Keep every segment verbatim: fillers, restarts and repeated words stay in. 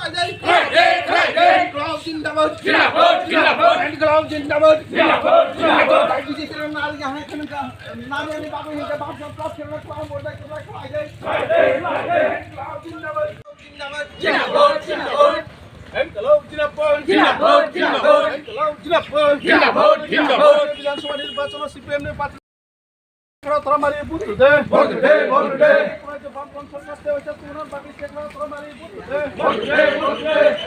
Club zindabad. Zindabad, zindabad. Club zindabad. Zindabad, zindabad. Zindabad, zindabad. Zindabad, zindabad. Zindabad, zindabad. Zindabad, zindabad. Bidhan Sabha nirbachon o C P M ni party Toramari vote today. Vote today, vote today. Vote today, vote today.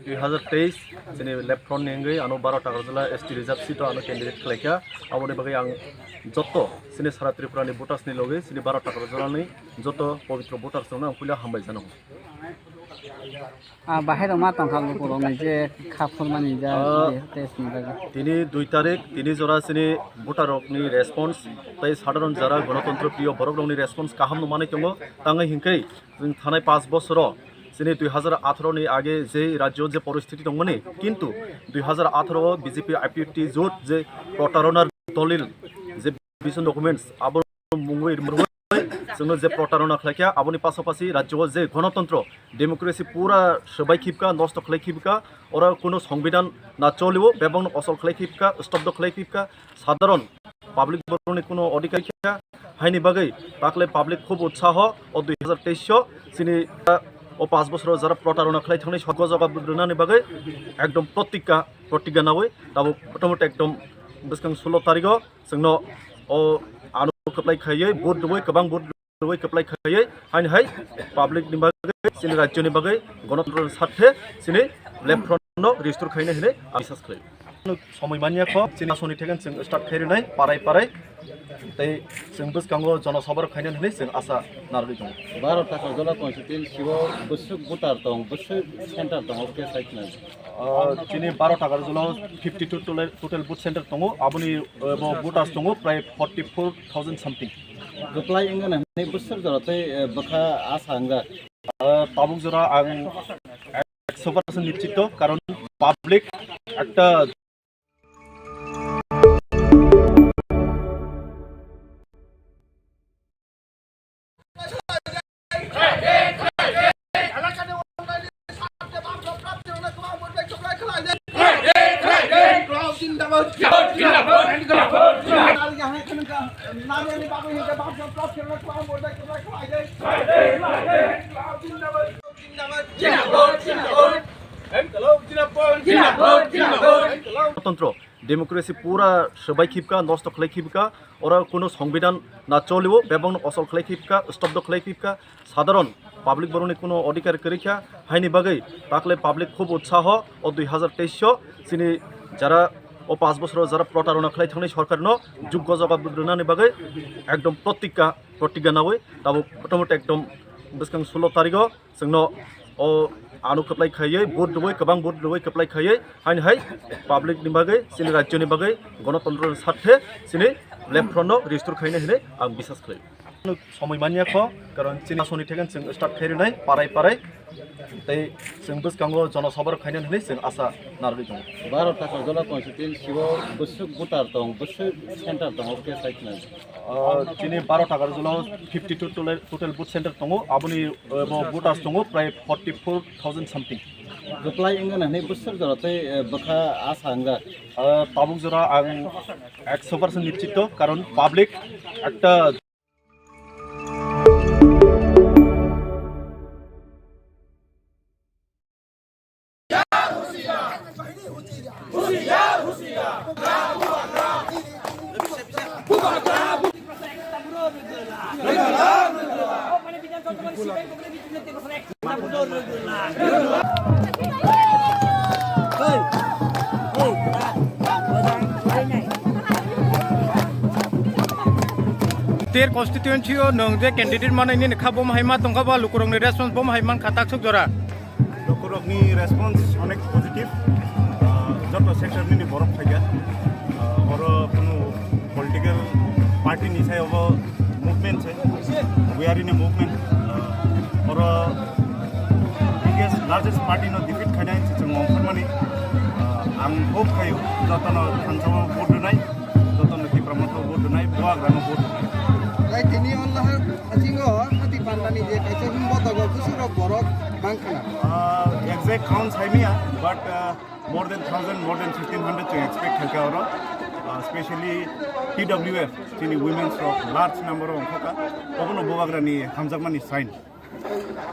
Dui hazar teis chini left front ni wngwi ano baro Takarjala S T reserve seat o ano candidate khlaikha. Aboni bagwi ang joto chini sara Tripura ni voters ni logi chini baro Takarjala ni joto pobitro voters rokno ang puila hambai jano. Ah, bahai rok ma tongkha lukurok ni je kha phurmani ja Ah. je test ni bagwi. Tini dui tarik, tini jora chini voter rok ni response tei sadharon jara gonotontro priyo borok rok ni response kaham no manwi tongo. Tangwi hinkhe chwng thanai panch bosoro chini dui hazar atharo ni age je rajyo je poristiti tongmani, kintu dui hazar atharo o B J P I P F T jot je protaronar dolil je vision documents abo mungwi rwmwi chwngno je protarona khlaikha, aboni pasapasi rajyo o je gonotontro, democracy pura swbai khibka, nosto khlai khibka, oro kuno songbidan na cholio, bebakno osol khlai khibka, stobdo khlai khibka, sadharon public borokni kuno odhikar kha, haini bagwi takle public khub utsaho o dui hazar teis o chini o panch bosoro jara protarona khlai thangni sokgo jawab rwnani bagwi ekdom protikka, protigya nawi tabuk motamoti ekdom bwskang sulo tarigo. Chwngno o ano kwplai khaiwi vote rwui, kwbang vote rwui kwplai khaiwi haini hai public ni bagwi, chini rajyo ni bagwi, gonotontro ni sarthe chini left front no restore khaina hinwi ang bisas khlai. Somoi manya kho chini asoni theken chwng start khai rwnai parai parai tei chwng bwskango jono sabha rok khaina hinwi chwng asa narwgwi tongo. Baro Takarjala constituency o bwswk voter tong, bwswk center tong, obo khe sai khna. Ah, chini baro Takarjala fifty two total, total booth center tongo, aboni, eh, bo voters tongo prai forty four thousand something. Kwplai wngna hwnwi bwswk jora tei, eh, bwkha asa wngjak. Ah, tabuk jora ang ekso percent nischito, karon public ekta Gothontro, democracy pura swbai khibka, nosto khlai khibka, oro kuno songbidan na cholio, bebakno osol khlai khibka, stobdo khlai khibka, sadharon public borokni kuno odhikar kwrwi kha, haini bagwi takle public khub utsaho o dui hazar teis o chini jara o panch bosoro jara protarona khlai thangni sorkarno juggo jawab rwnani bagwi ekdom protikka, protigya nawi tabuk motamoti ekdom bwskang sulo tarigo. Chwngno o ano kwplai khaiwi, vote rwui, kwbang vote rwui kwplai khaiwi, haini hai public ni bagwi, chini rajyo ni bagwi, gonotontro ni sarthe chini left front no restore khaina hinwi ang bisas khlai. Somoi manya kho, karon chini asoni theken chwng start khai rwnai parai parai tei chwng bwskango jono sabha rok khaina hinwi chwng asa narwgwi tongo. Baro Takarjala constituency o bwswk voter tong, bwswk center tong, obo khe sai khna. Ah, chini baro Takarjala fifty two total, total booth center tongo, aboni, eh, bo voters tongo prai forty four thousand something. Kwplai wngna hwnwi bwswk jora tei, eh, bwkha asa wngjak. Ah, tabuk jora ang ekso percent nischito, karon public ekta Ter constituency o nwng je candidate manai nini kha bom hai ma tongkha ba lukurokni response bom hai man kha taksuk jora. Lukurokni response onek positive, ah, joto sector nini borok phaikha. Ah, oro kunu political party ni sai obo movement se, we are in a movement. Ah, oro biggest, largest party no defeat khainai se chwng ongkharmani. Ah, ang hope khaio jotono thansa o vote rwnai, jotono Tipra Motha o vote rwnai, Bubagra no vote rwnai. Tei tini online, ah, jingo. Count saimaya, but uh, more than thousand, more than fifteen hundred chwng expect khaikha oro, uh, specially T W F chini women's rok large number o ongkhokha, obono bubagrani hamjakmani sign.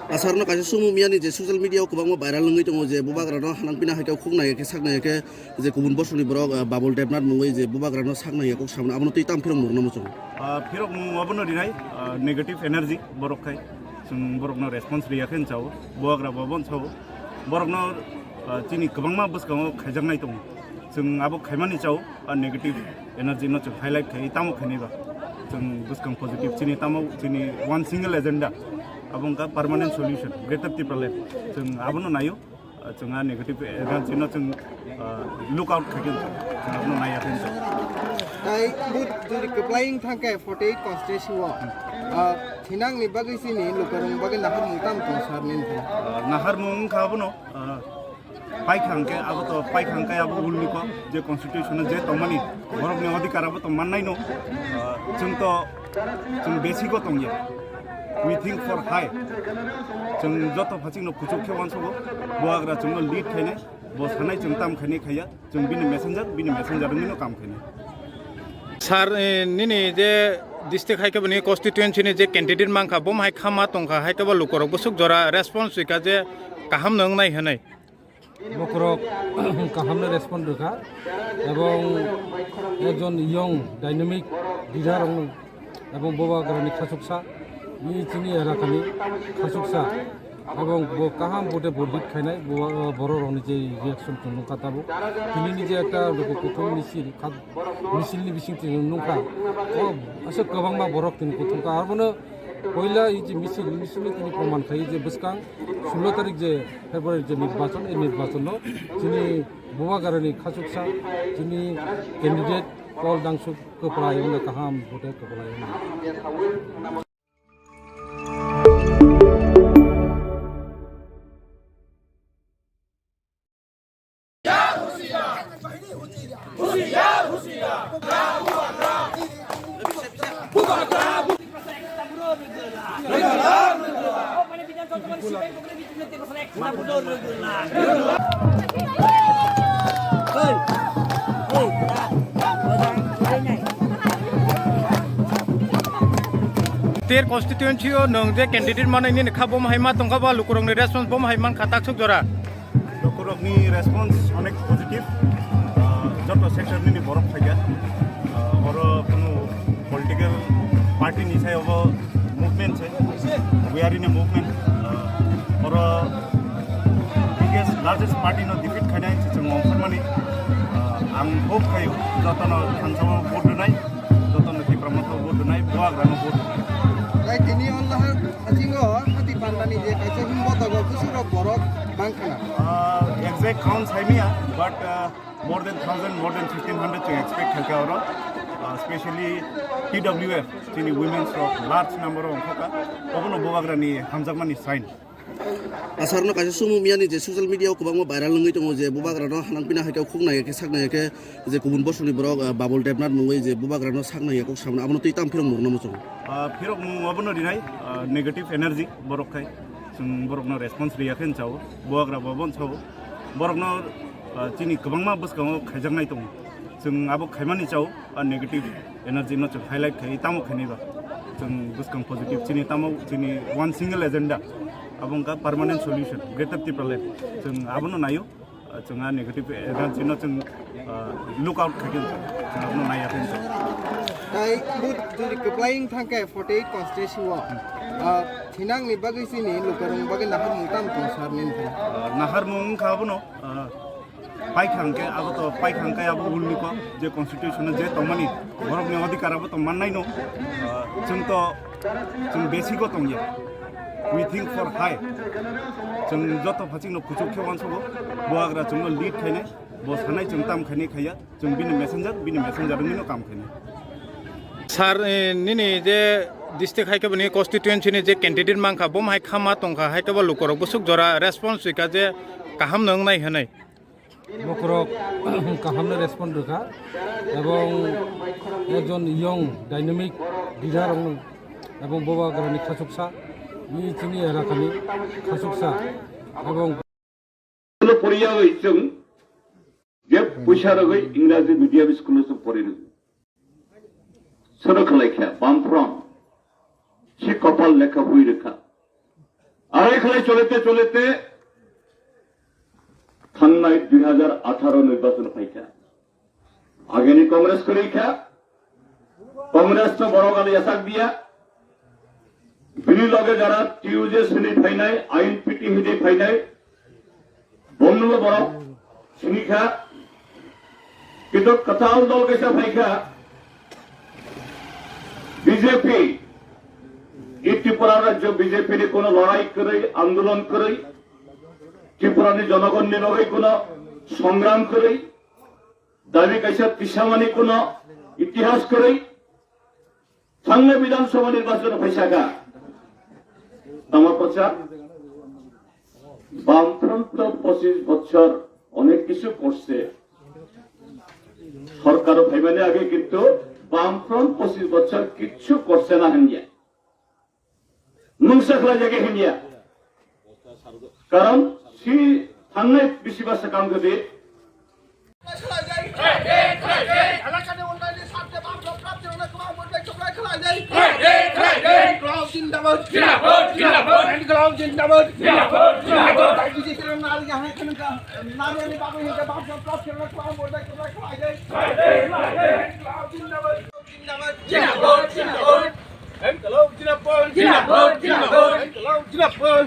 Asarno kaisa sumung miyani je social media o kwbangma viral wngwi tongo je bubagrano hanang pina hai khe khuk nai khe sak nai khe je kubun bosongni borok, uh, Babul Debnath mungwi je bubagrano sak nai khe kok samano abono twi tam phirok mungno muchungo. Ah, phirok mung obono rinai, ah, negative energy borok khai. Chwng borokno response riya khe chao, bubagra bo bon chao. Borokno, ah, chini kwbangma bwskango khaijaknai tongo. Chwng abo khaimani chao, ah, negative energy no chwng highlight khai tamo khainai ba. Chwng bwskang positive chini tamo chini one single agenda. Abo wngkha permanent solution, Greater Tipraland. Chwng abono naio. Ah, chwng a negative energy no chwng, ah, look out khaikhe chwng abono naiya khe. Tai but jodi kwplai wng thang khe forty eight constituency o, ah, thinangni bagwi chini lukurokni bagwi naharmung tamo tong sar nini thang? Ah, naharmung wngkha abono, ah, paikha hwnkhe abo to paikha hwnkhe abo ulni kok je constitution o je tongmani borokni odhikar abo to mannai no, ah, chwng to Chwng basic o tongya. We think for high. Chwng joto phachikno kuchuk khe uansugo. Bubagra chwngno lead khainai. Bo sanai chwng tam khainai khaiya. Chwng bini messenger, bini messenger wngwino kam khainai. Sir, eh, nini je district hai khe bini constituency ni je candidate mankha, bo hai khama tongkha, hai khe bo lukurok bwswk jora response hoika je kaham no wngnai hwnwi. Bokhorok kahamno respond rwkha, ebong ekjon young dynamic leader wng, ebong bubagrani khachuksa, bini chini elakani khachuksa, ebong bo kaham vote bo lead khainai, bo, bororokni je reaction tong nukha tabuk. Tinini je ekta kuthum misil, kha-, misilni bising tini nukha, o aswk kwbangma borok tini kuthumkha, abono Poila i je misil, misil ni tini proman khai je bwskang sullo tarik je February je nirbachon, e nirbachon no chini bubagrani khachuksa, chini candidate Paul Dangsuk kwplai wngna kaham vote kwplai wngna. Ter constituency o nwng je candidate manwi nini kha bom hai ma tongkha ba lukurokni response bom hai mankha taksuk jora. Lukurokni response onek positive, ah, joto sector nini borok phaikha. Ah, oro kunu political party ni sai obo movement se, we are in a movement. Ah, oro biggest, largest party no defeat khainai se chwng ongkhormani. Ah, ang hope khaio jotono thansa o vote rwnai. Jotono Tipra Motha vote rwnai, Bubagrano vote rwnai. Tai tini o lahar hachingo hati pandani je kaisa himbo dogo bwswk rok borok bangkhana. Ah, exact count saimaya, but, ah, more than thousand, more than fifteen hundred chwng expect khaikha oro. Ah, specially T W F, chini women's rok large number o ongkhokha. Obono Bubagrani hamjakmani sign. Asarno kaisa sumung miyani je social media o kwbangma viral wngwi tongo je bubagrano hanang pina hai khe khuk nai khe sak nai khe je kubun bosongni borok, ah, Babul Debnath mungwi je bubagrano sak nai khe kok samano abono twi tam phirok mungno muchungo. Ah, phirok mung obono rinai, ah, negative energy borok khai. Chwng borokno response riya khe chao, bubagra bo bon chao. Borokno, ah, chini kwbangma bwskango khaijaknai tongo. Chwng abo khaimani chao. A negative energy no chwng highlight khai tamo khainai ba. Chwng bwskang positive chini tamo chini one single agenda. Abo wngkha permanent solution, Greater Tipraland. Chwng abono naio, chwng a negative energy no chwng, ah, look out khai khe chwng abono naiya khe. Tai but jodi kwplai wng thang khe forty eight constituency o, ah, thinangni bagwi chini lukurokni bagwi naharmung tamo tong sar nini thang? Ah, naharmung wngkha abono, ah, Paikha hwnkhe abo to, paikha hwnkhe abo ulni kok je constitution o je tongmani borokni odhikar abo to mannai no, ah, chwng to, chwng basic o tongya. We think for high. Chwng joto phachikno kuchuk khe uansugo, bubagra chwngno lead khainai, bo sanai chwng tam khainai khaiya, chwng bini messenger, bini messenger wngwino kam khainai. Sir, eh, nini je district hai khe bini constituency ni je candidate mankha, bo hai khama tongkha, hai khe bo lukurok bwswk jora response hoika je kaham no wngnai hwnwi. Bokhorok kahamno respond rwkha, ebong ekjon young dynamic leader wng, ebong bubagrani khachuksa, bini chini elakani khachuksa, ebong Poriya oi chwng je puisa rwgwi Ingraji medium school-o se pori rwgo. Sono khlai kha, Bamfront. Si kopal lekha hui rwkha. Arai khlai cholete cholete thangnai dui hajar atharo nirbachon phaikha. Ageni Congress kwrwi kha. Congress to borok ali yasak diya. Bini loge jara T U J sini phainai, I N P T hidi phainai, bomno borok sini kha. Kintu kwtal dol kaisa phaikha, B J P. I Tripura rajyo B J P ni kono lorai kwrwi, andolon kwrwi, Tripura ni jonogonni loge kono songram kwrwi, dabi kaisa tisamani kono itihas kwrwi, thangnai Bidhan Sabha nirbachon phaisakha. Tama Prasad, Bamfront to পঁচিশ বছর অনেক কিছু করছে, সরকারও ফাইমানি আগে, কিন্তু Bamfront পঁচিশ বছর কিচ্ছু করছে না হিন্দিয়া, mungsa khlai jage hinya. Karon si thangnai bisi basa kam gede. এলাকাতে উন্নয়নের স্বার্থে বাম প্রার্থী অনেক কম ভোটে চোখে খেলা যায়। জিন্দাবাদ, জিন্দাবাদ, জিন্দাবাদ। জিন্দাবাদ, জিন্দাবাদ। নারী আমি বাবু হিসেবে বাম প্রার্থী অনেক কম ভোটে চোখে খেলা যায়। জিন্দাবাদ, জিন্দাবাদ। জিন্দাবাদ, জিন্দাবাদ। জিন্দাবাদ, জিন্দাবাদ।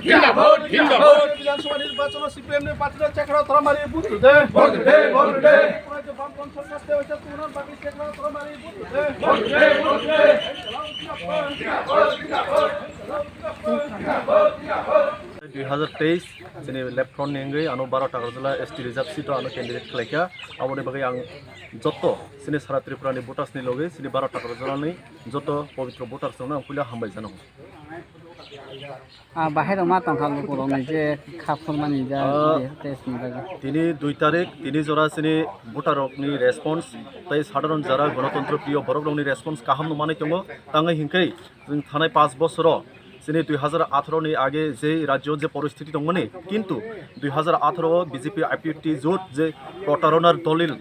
জিন্দাবাদ, জিন্দাবাদ। বিধানসভা নির্বাচন সিপিএম নি প্রার্থী চেখরা তোরা মারি ভোট দে। ভোট দে, ভোট দে। বামপন্থী সরকার তে হইছে তোমার বাকি চেখরা তোরা মারি ভোট দে। ভোট দে, ভোট দে। Dui hazar teis chini left front ni wngwi ano baro Takarjala S T reserve seat o ano candidate khlaikha. Aboni bagwi ang joto chini sara Tripura ni voters ni logi chini baro Takarjala ni joto pobitro voters rokno ang puila hambai jano. Ah, bahai rok ma tongkha luku rok ni je kha phurmani ja. Ah, test ni bagwi. Tini dui tarik, tini jora chini voter rok ni response tei sadharon jara gonotontro priyo borok rok ni response kaham no manwi tongo. Tangwi hinkhe chwng thanai panch bosoro chini dui hazar atharo ni age je rajyo je poristiti tongmani, kintu dui hazar atharo o B J P I P F T jot je protaronar dolil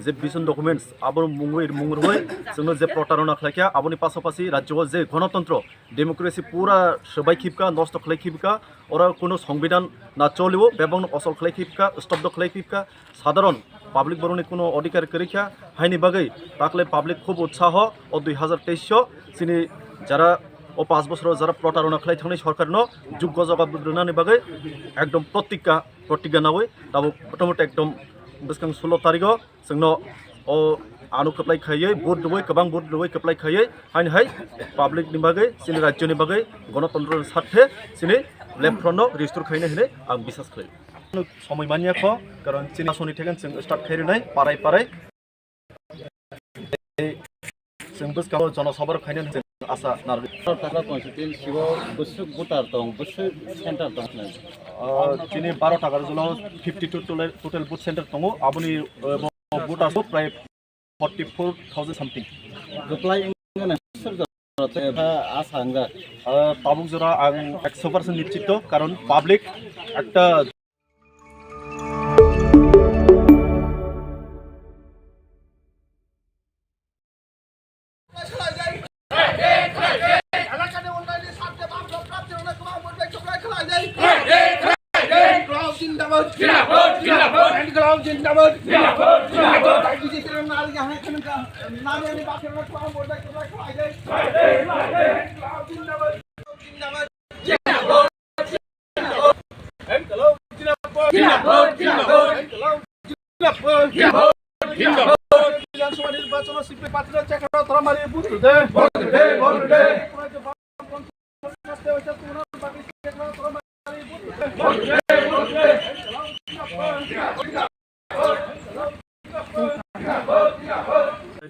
je vision documents abo mungwi mung rwui chwngno je protarona khlaikha, aboni pasapasi rajyo o je gonotontro democracy pura swbai khibka, nosto khlai khibka, oro kuno songbidan na cholio, bebakno osol khlai khibka, stobdo khlai khibka, sadharon public borokni kuno odhikar kwrwi kha, haini bagwi takle public khub utsaho o dui hazar teis o chini jara o panch bosoro jara protarona khlai thangni sorkarno juggo jawab rwnani bagwi ekdom protikka, protigga nawi tabuk motamuti ekdom bwskang sulo tarigo. Chwngno o ano kwplai khaiwi, vote rwui, kwbang vote rwui kwplai khaiwi, haini hai public ni bagwi, chini rajyo ni bagwi, gonotontro ni sarthe chini left front no restore khaina hinwi ang biswas khlai. Somoi manya kho, karon chini asoni theken chwng start khai rwnai, parai parai. Chwng bwskang o jonosabha rok khaina hinwi chwng asa narwk. Baro Takarjala constituency o bwswk voter tong, bwswk center tong hinwi. Ah, chini baro Takarjala o fifty two total, total vote center tongo, aboni, eh, bo-, voters o prai forty four thousand something. Reply wngna sir jora tei asa wngjak. Ah, tabuk jora ang ekso percent nischito, karon public ekta এলাকাতে উন্নয়নের স্বার্থে বাম প্রার্থী অনেক কম ভোটে চোখে খেলা যায়। জিন্দাবাদ, জিন্দাবাদ, জিন্দাবাদ। জিন্দাবাদ, জিন্দাবাদ। নারী আমি বাপের অনেক কম ভোটে চোখে খেলা যায়। জিন্দাবাদ, জিন্দাবাদ। বিধানসভা নির্বাচন সিপিএম প্রার্থী চেখরা তোরা মারি ভোট দে। ভোট দে, ভোট দে।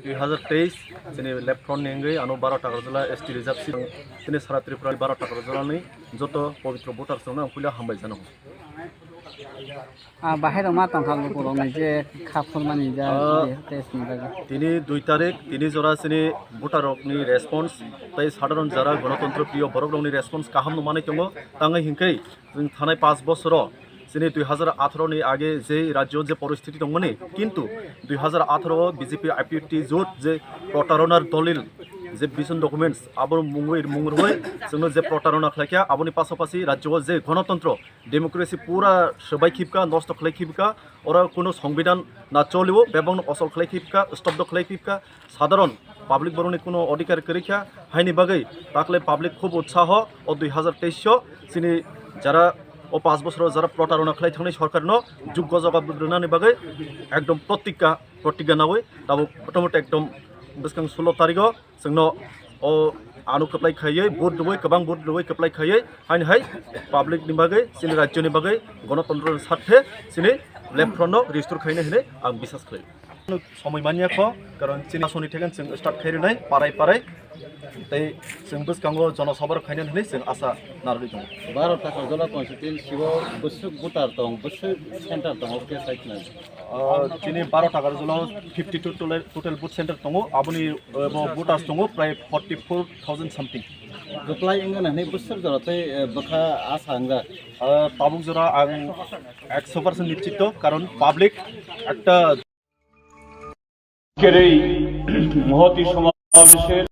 Dui hazar teis chini left front ni wngwi ano baro Takarjala S T reserve seat, chini sara Tripura ni baro Takarjala ni joto pobitro voters rokno ang puila hambai jano. Ah, bahai rok ma tongkha luku rok ni je kha phurmani ja. Ah, test ni bagwi. Tini dui tarik, tini jora chini voter rok ni response tei sadharon jara gonotontro priyo borok rok ni response kaham no manwi tongo, tangwi hinkhe chwng thanai panch bosoro Tini dui hazar atharo ni age je rajyo je poristhiti tongmani, kintu dui hazar atharo o B J P I P F T jot je protaronar dolil, je vision documents, abo mungwi mung rwui chwngno je protarona khlaikha, aboni pasapasi rajyo o je gonotontro, democracy pura swbai khibka, nosto khlai khibka, oro kuno songbidan na cholio, bebakno osol khlai khibka, stobdo khlai khibka, sadharon public borokni kuno odhikar kwrwi kha, haini bagwi takle public khub utsaho o dui hazar teis o chini jara o panch bosoro jara protarona khlai thangnai sorkarno juggo jawab rwnani bagwi ekdom protikka, protigga nawi tabuk motamoti ekdom bwskang sulo tarigo chwngno o ano kwplai khaiwi vote rwui, kwbang vote rwui kwplai khaiwi haini hai public ni bagwi, chini rajyo ni bagwi, gonotontro ni sarthe chini left front no restore khaina hinwi ang bisas khlai. Somoi manya kho, karon chini asoni theken chwng start khai rwnai, parai parai. Tei chwng bwskango jonosabha rok khaina hinwi chwng asa narwgwi tongo. Baro Takarjala constituency o bwswk voter tong, bwswk center tongo, khe sai khna? Ah, chini Baro Takarjala o fifty two total, total vote center tongo, aboni, eh, bo voters tongo prai forty four thousand something. Kwplai wngna hinwi bwswk jora tei, eh, bwkha asa wngya? Ah, tabuk jora ang ekso percent nischito, karon public ekta আজকের এই মহতী সমাবেশের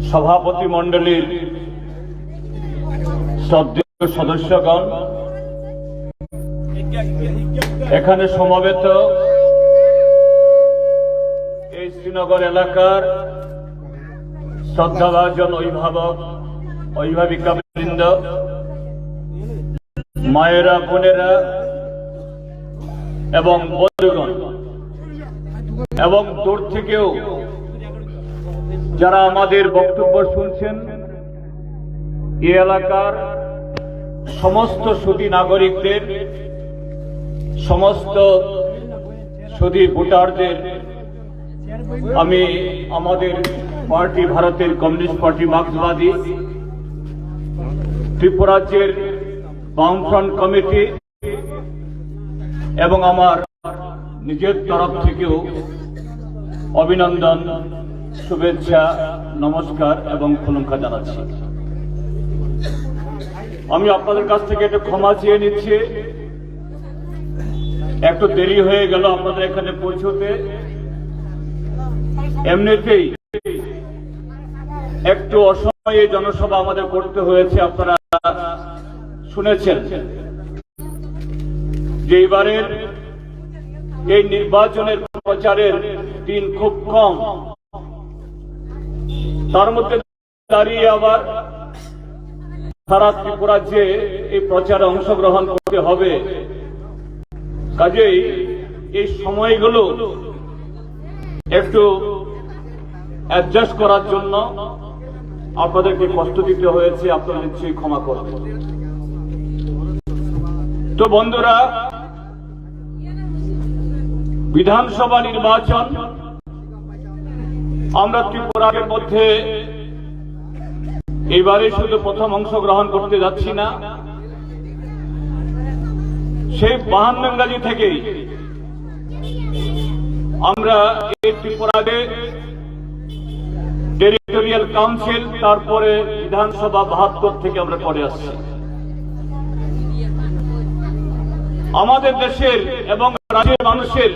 সভাপতি মণ্ডলীর শ্রদ্ধেয় সদস্যগণ, এখানে সমবেত এই শ্রীনগর এলাকার শ্রদ্ধাভাজন অভিভাবক, অভিভাবিকাবৃন্দ, মায়েরা, বোনেরা এবং বন্ধুগণ এবং দূর থেকেও যারা আমাদের বক্তব্য শুনছেন, এই এলাকার সমস্ত সুধী নাগরিকদের, সমস্ত সুধী ভোটারদের আমি আমাদের পার্টি, ভারতের কমিউনিস্ট পার্টি মার্ক্সবাদী ত্রিপুরাজ্যের বামফ্রন্ট কমিটি এবং আমার নিজের তরফ থেকেও অভিনন্দন, শুভেচ্ছা, নমস্কার এবং খুলুমখা জানাচ্ছি। আমি আপনাদের কাছ থেকে একটু ক্ষমা চেয়ে নিচ্ছি, একটু দেরি হয়ে গেল আপনাদের এখানে পৌঁছতে। এমনিতেই একটু অসময়ে জনসভা আমাদের করতে হয়েছে, আপনারা শুনেছেন যে এবারের এই নির্বাচনের প্রচারের দিন খুব কম। তার মধ্যে দাঁড়িয়ে আবার সারা ত্রিপুরা যে এই প্রচারে অংশগ্রহণ করতে হবে, কাজেই এই সময়গুলো একটু অ্যাডজাস্ট করার জন্য আপনাদেরকে কষ্ট দিতে হয়েছে, আপনারা নিশ্চয়ই ক্ষমা করবেন। তো বন্ধুরা, বিধানসভা নির্বাচন আমরা ত্রিপুরার মধ্যে এবারে শুধু প্রথম অংশগ্রহণ করতে যাচ্ছি না, সেই বাহান্ন ইংরাজি থেকেই আমরা এই ত্রিপুরাকে টেরিটোরিয়াল কাউন্সিল, তারপরে বিধানসভা বাহাত্তর থেকে আমরা করে আসছি। আমাদের দেশের এবং রাজ্যের মানুষের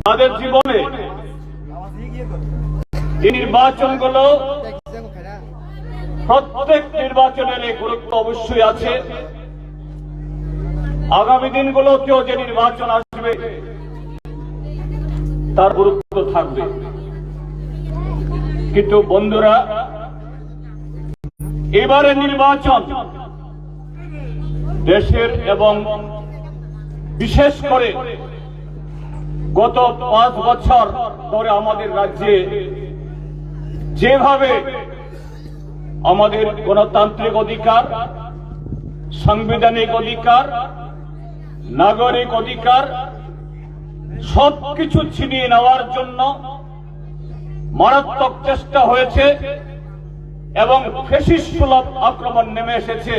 তাদের জীবনে এই নির্বাচনগুলো, প্রত্যেক নির্বাচনের এই গুরুত্ব অবশ্যই আছে। আগামী দিনগুলোতেও যে নির্বাচন আসবে, তার গুরুত্ব থাকবে। কিন্তু বন্ধুরা, এবারে নির্বাচন দেশের এবং বিশেষ করে গত পাঁচ বছর ধরে আমাদের রাজ্যে যেভাবে আমাদের গণতান্ত্রিক অধিকার, সাংবিধানিক অধিকার, নাগরিক অধিকার সবকিছু ছিনিয়ে নেওয়ার জন্য মারাত্মক চেষ্টা হয়েছে এবং ফ্যাসিস্ট সুলভ আক্রমণ নেমে এসেছে,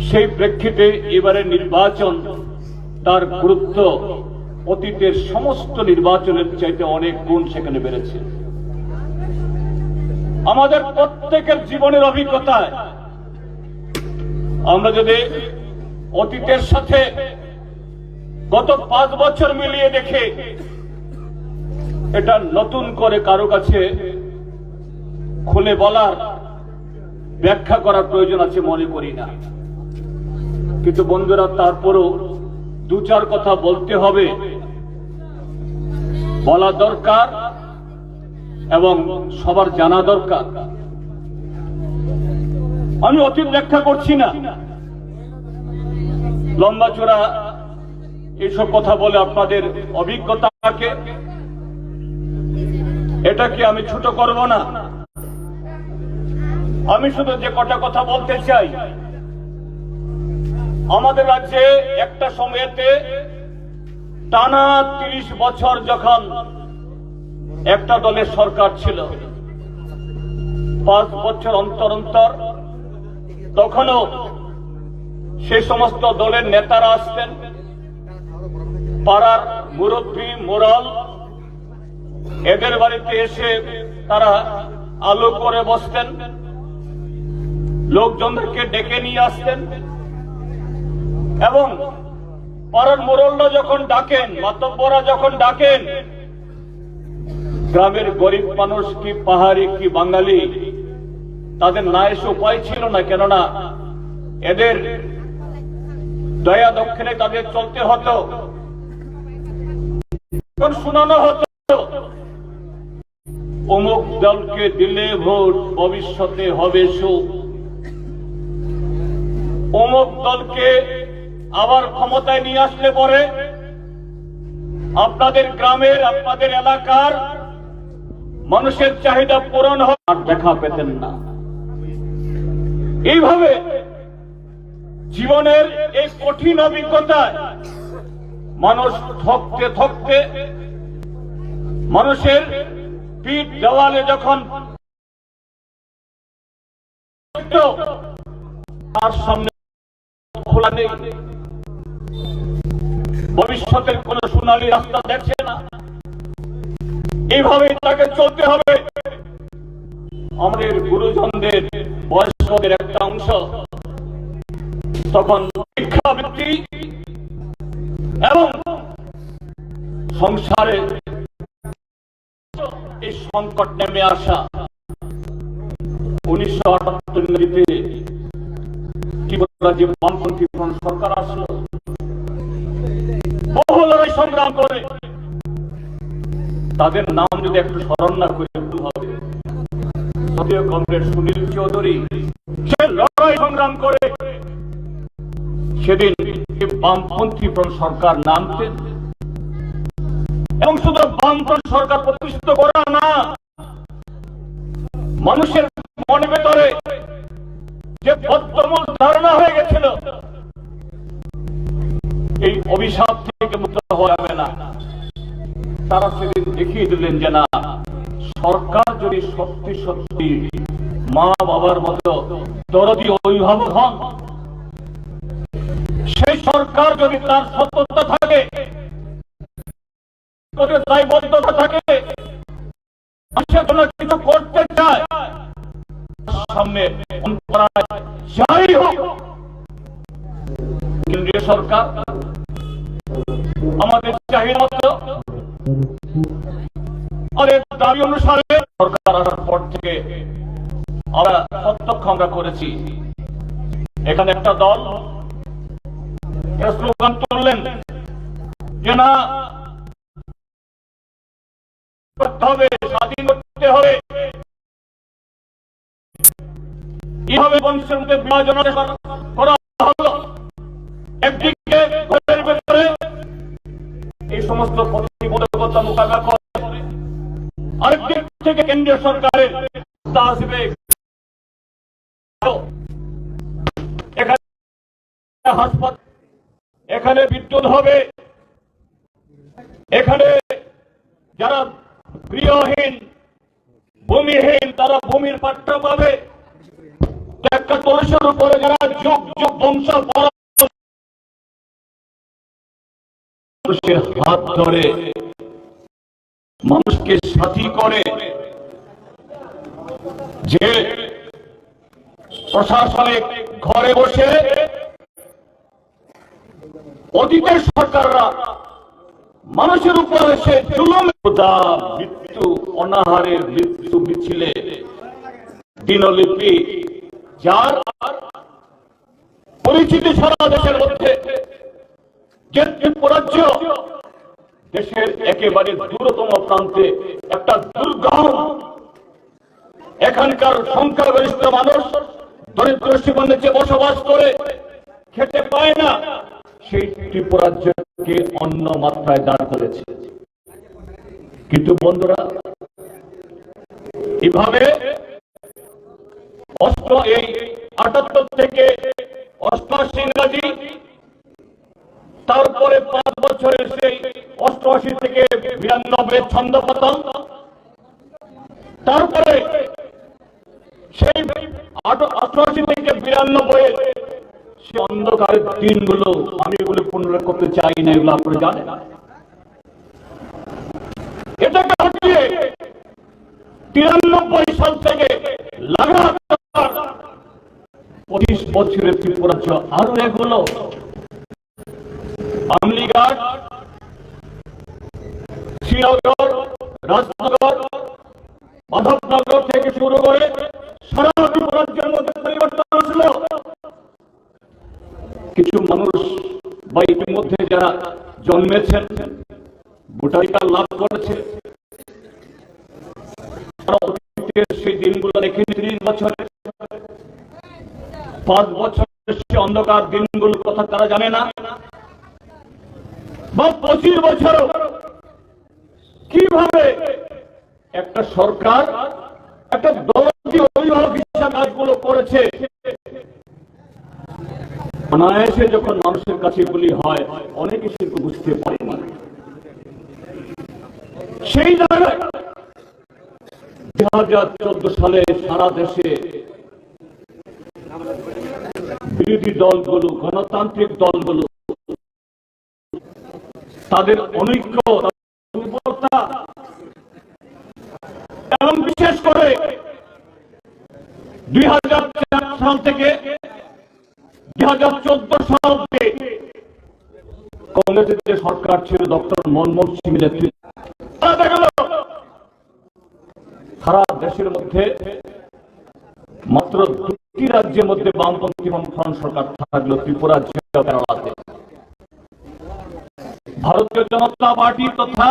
সেই প্রেক্ষিতে এবারে নির্বাচন তার গুরুত্ব অতীতের সমস্ত নির্বাচনের চাইতে অনেক গুণ সেখানে বেড়েছে। আমাদের প্রত্যেকের জীবনের অভিজ্ঞতায় আমরা যদি অতীতের সাথে গত পাঁচ বছর মিলিয়ে দেখি, এটা নতুন করে কারো কাছে খুলে বলার, ব্যাখ্যা করার প্রয়োজন আছে মনে করি না। কিন্তু বন্ধুরা, তারপরও দু চার কথা বলতে হবে, বলা দরকার এবং সবার জানা দরকার। আমি অতীত ব্যাখ্যা করছি না, লম্বা চড়া এইসব কথা বলে আপনাদের অভিজ্ঞতাকে, এটাকে আমি ছোট করব না। আমি শুধু যে কটা কথা বলতে চাই, আমাদের রাজ্যে একটা সময়েতে টানা তিরিশ বছর যখন একটা দলের সরকার ছিল, পাঁচ বছর অন্তর অন্তর তখনও সেই সমস্ত দলের নেতারা আসতেন, পাড়ার মুরব্বী মোড়ল এদের বাড়িতে এসে তারা আলো করে বসতেন, লোকজনদেরকে ডেকে নিয়ে আসতেন এবং পাড়ার মোড়লরা যখন ডাকেন, মাতব্বররা যখন ডাকেন, গ্রামের গরিব মানুষ কি পাহাড়ি কি বাঙালি, তাদের না এসে উপায় ছিল না, কেননা এদের দয়া দক্ষিণে তাদের চলতে হতো। তখন শোনানো হতো, অমুক দলকে দিলে ভোট, ভবিষ্যতে হবে সুখ। অমুক দলকে আবার ক্ষমতায় নিয়ে আসলে পরে আপনাদের গ্রামের, আপনাদের এলাকার মানুষের চাহিদা পূরণ হবে। আর দেখা পেতেন না। এইভাবে জীবনের এই কঠিন অভিজ্ঞতায় মানুষ থকতে থকতে মানুষের পিঠ দেওয়ালে যখন তার সামনে খোলা নেই, ভবিষ্যতের কোনো সোনালী রাস্তা দেখছে না, এইভাবেই তাকে চলতে হবে। আমাদের গুরুজনদের, বয়স্কদের একটা অংশ তখন ভিক্ষাবৃত্তি এবং সংসারে এই সংকট নেমে আসা। উনিশশো আটাত্তর ইংরেজিতে ত্রিপুরা যে বামপন্থী ফ্রন্ট সরকার আসলো, বহু লড়াই সংগ্রাম করে, তাদের নাম যদি একটু স্মরণ না করে ভুল হবে। শ্রদ্ধেয় কমরেড সুনীল চৌধুরী, সে লড়াই সংগ্রাম করে সেদিন বামপন্থী ফ্রন্ট সরকার নামতেন এবং শুধু বামপন্থী সরকার প্রতিষ্ঠিত করা না, মানুষের মনের ভেতরে যে বদ্ধমূল ধারণা হয়ে গেছিল, এই অভিশাপ থেকে মুক্ত হওয়া যাবে না। তারা সেদিন দেখিয়ে দিলেন যে না, সরকার যদি সত্যি সত্যি মা বাবার মতো দরদি অভিভাবক হন, সেই সরকার যদি তার সততা থাকে, দায়বদ্ধতা থাকে, মানুষের জন্য কিছু করতে চায়, সামনে অন্তরায় যাই হোক, কেন্দ্রীয় সরকার আমাদের চাহিদা মতো, আমাদের দাবি অনুসারে সরকার আসার পর থেকে আমরা প্রত্যক্ষ আমরা করেছি। এখানে একটা দল একটা স্লোগান তুললেন যে না, করতে হবে, স্বাধীন করতে হবে। এইভাবে বংশের মধ্যে বিভাজন করা হলো। একদিকে ঘরের ভেতরে এই সমস্ত প্রতিবন্ধকতা মোকাবেলা করে, আরেক দিক থেকে কেন্দ্রীয় সরকারের আসবে, এখানে হাসপাতাল, এখানে বিদ্যুৎ হবে, এখানে যারা গৃহহীন, ভূমিহীন, তারা ভূমির পাট্টা পাবে। একটা কলসের উপরে যারা যুগ যুগ বংশ পর-, মানুষের হাত ধরে, মানুষকে সাথী করে, যে প্রশাসনিক ঘরে বসে অতীতের সরকাররা মানুষের উপরে সে জুলুম, ক্ষুধা, মৃত্যু, অনাহারের মৃত্যু মিছিলে দিনলিপি, যার পরিচিতি সারা দেশের মধ্যে, যে ত্রিপুরাজ্য দেশের একেবারে দূরতম প্রান্তে একটা দুর্গম, এখানকার সংখ্যাগরিষ্ঠ মানুষ দরিদ্র সীমার নিচে বসবাস করে, খেতে পায় না, সেই ত্রিপুরাজ্যকে অন্য মাত্রায় দান করেছে। কিন্তু বন্ধুরা, এভাবে অষ্ট এই আটাত্তর থেকে অষ্টআশি ইংরাজি, তারপরে পাঁচ বছরের সেই অষ্টআশি থেকে বিরানব্বই ছন্দ পাতাম। তারপরে সেই আট-, অষ্টআশি থেকে বিরানব্বই সেই অন্ধকারের দিনগুলো, আমি এগুলো পুনরায় করতে চাই না, এগুলো আপনারা জানেন। এটাকে হটিয়ে তিরানব্বই সাল থেকে লাগাতার পঁচিশ বছরের ত্রিপুরাজ্য আরো এগোলো। আমলিঘাট, শ্রীনগর, রাজনগর, মাধবনগর থেকে শুরু করে সারা ত্রিপুরাজ্যের মধ্যে পরিবর্তন আসলো। কিছু মানুষ বা ইতিমধ্যে যারা জন্মেছেন, ভোটাধিকার লাভ করেছে, তারা অতীতের সেই দিনগুলো দেখেনি। ত্রিশ বছরে, পাঁচ বছরের সেই অন্ধকার দিনগুলোর কথা তারা জানে না, বা পঁচিশ বছরও কিভাবে একটা সরকার, একটা দল যে অভিভাবক হিসাবে কাজগুলো করেছে, অনায়াসে যখন মানুষের কাছে এগুলি হয়, অনেকে সেগুলো বুঝতে পারেনি। সেই জায়গায় দুই হাজার চোদ্দ সালে সারা দেশে বিরোধী দলগুলো, গণতান্ত্রিক দলগুলো তাদের অনৈক্য, দুর্বলতা এবং বিশেষ করে দুই হাজার চার সাল থেকে দুই হাজার চোদ্দ সাল অব্দি কংগ্রেসের যে সরকার ছিল, ডক্টর মনমোহন সিং নেতৃত্বে, তারা দেখা গেল সারা দেশের মধ্যে মাত্র দুটি রাজ্যের মধ্যে বামপন্থী বামফ্রন্ট সরকার থাকলো, ত্রিপুরা রাজ্য, কেরালাতে। ভারতীয় জনতা পার্টি তথা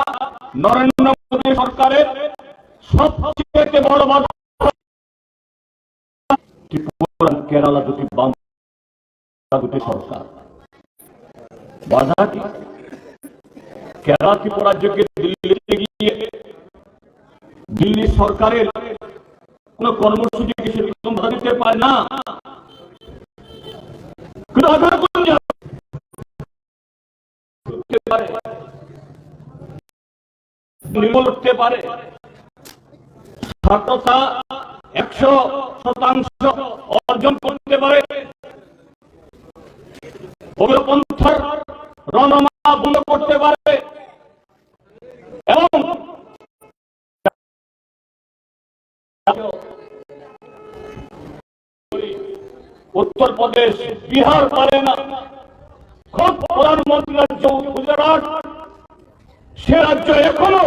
নরেন্দ্র মোদী সরকারের সবচেয়ে বড় বাধা ত্রিপুরা, কেরালা দুটি বাম, দুটি সরকার। বাধা কি? কেরালা ত্রিপুরা রাজ্যকে দিল্লিতে গিয়ে দিল্লি সরকারের কোনো কর্মসূচিকে সেরকম বাধা দিতে পারে না। কিন্তু আধার কোন জায়গায় করতে পারে, নির্মূল করতে পারে, সার্থকতা একশো শতাংশ অর্জন করতে পারে, উগ্রপন্থার রণমা বন্ধ করতে পারে এবং উত্তর প্রদেশ, বিহার পারে না। খোদ প্রধানমন্ত্রী রাজ্য গুজরাট, সে রাজ্য এখনো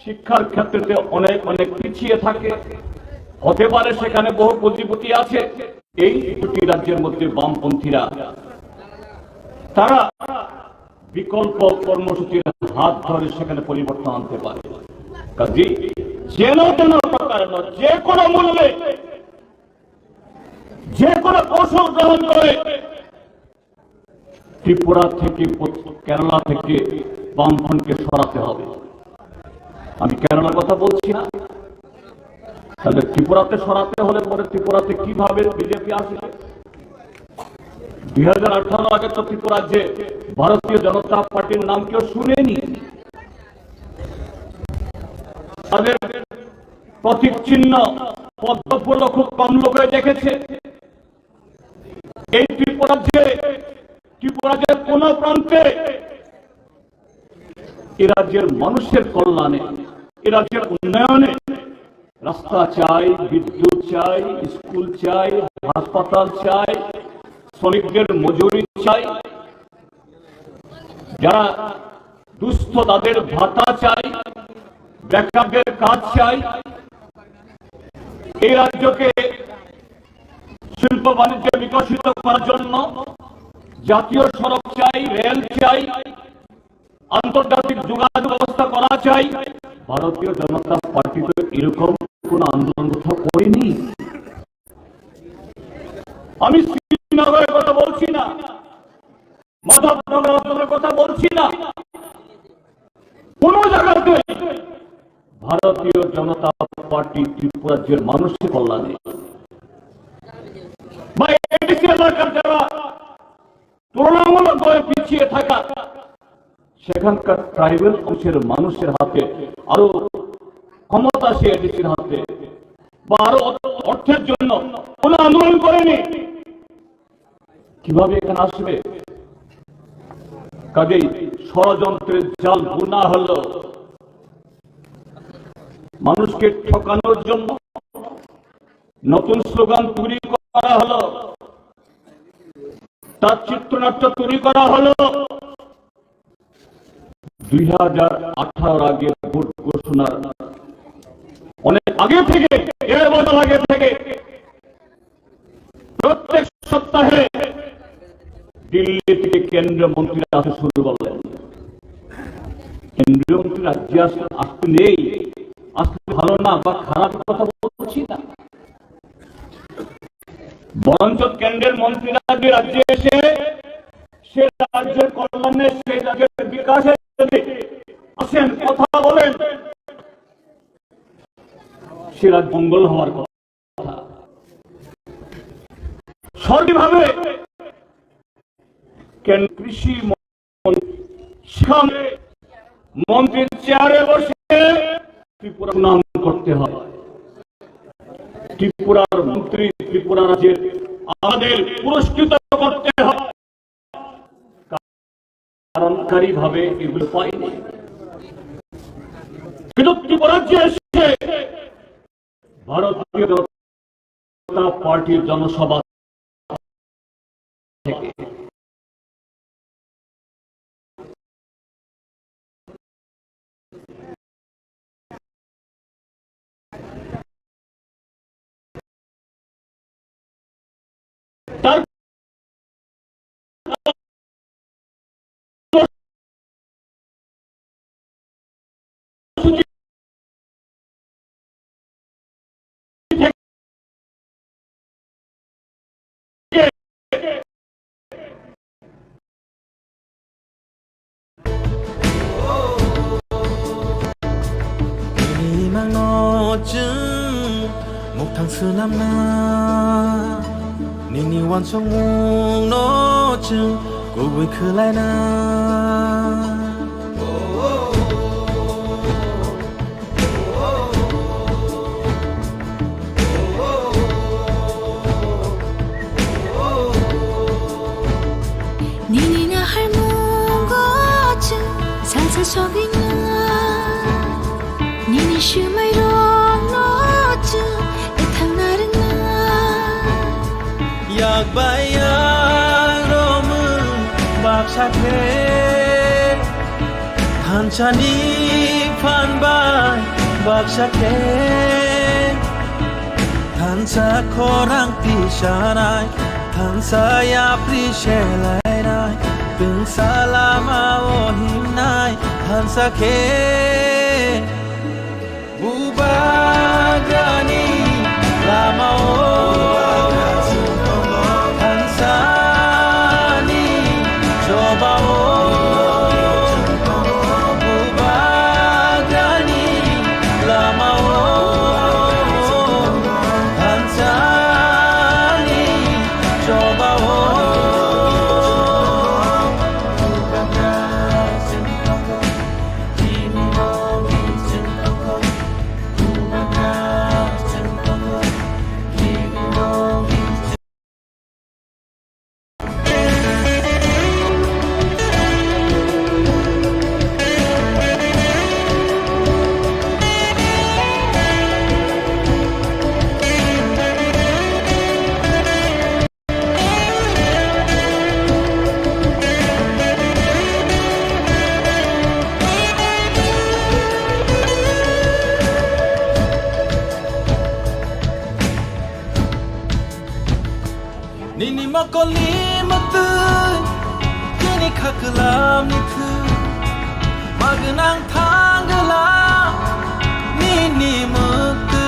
শিক্ষার ক্ষেত্রে অনেক, অনেক পিছিয়ে থাকে। হতে পারে সেখানে বহু পুঁজিপতি আছে। এই দুটি রাজ্যের মধ্যে বামপন্থীরা, তারা বিকল্প কর্মসূচির হাত ধরে সেখানে পরিবর্তন আনতে পারে। কাজেই যেন তেন প্রকারে নয়, যে কোনো মূল্যে, যে কোনো কৌশল গ্রহণ করে ত্রিপুরা থেকে, কেরালা থেকে বামফ্রন্টকে সরাতে হবে। আমি কেরালার কথা বলছি না, তাহলে ত্রিপুরাতে সরাতে হলে পরে ত্রিপুরাতে কিভাবে বিজেপি আসবে? দুই হাজার আঠারো আগে তো ত্রিপুরা রাজ্যে ভারতীয় জনতা পার্টির নাম কেউ শুনেনি। তাদের প্রতীক চিহ্ন পদ্ম ফুলও খুব কম লোকে দেখেছে। এই ত্রিপুরা রাজ্যে, ত্রিপুরা রাজ্যের কোনো প্রান্তে এ রাজ্যের মানুষের কল্যাণে, এ রাজ্যের উন্নয়নে রাস্তা চাই, বিদ্যুৎ চাই, স্কুল চাই, হাসপাতাল চাই, শ্রমিকদের মজুরি চাই, যারা দুস্থ তাদের ভাতা চাই, বেকারদের কাজ চাই। এই রাজ্যকে শিল্প বাণিজ্য বিকশিত করার জন্য জাতীয় সড়ক চাই, রেল চাই, আন্তর্জাতিক যোগাযোগ ব্যবস্থা করা চাই। ভারতীয় জনতা পার্টি তো এরকম কোনো আন্দোলন কোথাও করেনি। আমি শ্রীনগরের কথা বলছি না, মাধবনগর আন্দোলনের কথা বলছি না। কোনো জায়গাতেই ভারতীয় জনতা পার্টি ত্রিপুরা রাজ্যের মানুষের কল্যাণে বা এডিসি এলাকার যারা তুলনামূলকভাবে পিছিয়ে থাকা সেখানকার ট্রাইবাল অংশের মানুষের হাতে আরো ক্ষমতা সে এডিসির হাতে বা আরো অর্থের জন্য কোনো আন্দোলন করেনি। কিভাবে এখানে আসবে? কাজেই ষড়যন্ত্রের জাল বুনা হলো, মানুষকে ঠকানোর জন্য নতুন স্লোগান তৈরি করা হলো, তার চিত্রনাট্য তৈরি করা হলো। দুই হাজার আঠারোর আগে ভোট ঘোষণার অনেক আগে থেকে, দেড় বছর আগে থেকে প্রত্যেক সপ্তাহে দিল্লি থেকে কেন্দ্রীয় মন্ত্রীরা আসতে শুরু করলেন। কেন্দ্রীয় মন্ত্রী রাজ্যে আসতে, আসতে নেই, আসলে ভালো না বা খারাপ কথা বলছি না, বরঞ্চ কেন্দ্রের মন্ত্রীরা যে রাজ্যে এসে সে রাজ্যের কল্যাণে, সেই রাজ্যের বিকাশে যদি আসেন, কথা বলেন, সে রাজ্য মঙ্গল হওয়ার কথা। সরকারিভাবে কেন কৃষি মন-, শিক্ষা মন্ত্রীর চেয়ারে বসে ত্রিপুরা নাম করতে হয়, ত্রিপুরার মন্ত্রী, ত্রিপুরা রাজ্যের আমাদের পুরস্কৃত করতে হয়। কারণ সরকারিভাবে এগুলো পাইনি। কিন্তু ত্রিপুরা রাজ্যে এসে ভারতীয় জনতা পার্টির জনসভা থেকে তার Nini nangno chwng mukthang swnamna, nini uansukmungno chwng kubui khwlaina. Nini naharmungo chwng salsa sogwina, nini swmairokno chwng ethangna rwngna. Yak bai yak romwi baksa khe, thansani phan bai baksa khe, thansa khorang tisanai, thansa yapri selainai, twngsa lama o himnai, thansa khe. Bubagrani lamao, thansani chobao, Bubagrani lamao, thansani chobao. Nini mokolni mwtwi, nini khaklamni thwi, magwnang thangwla nini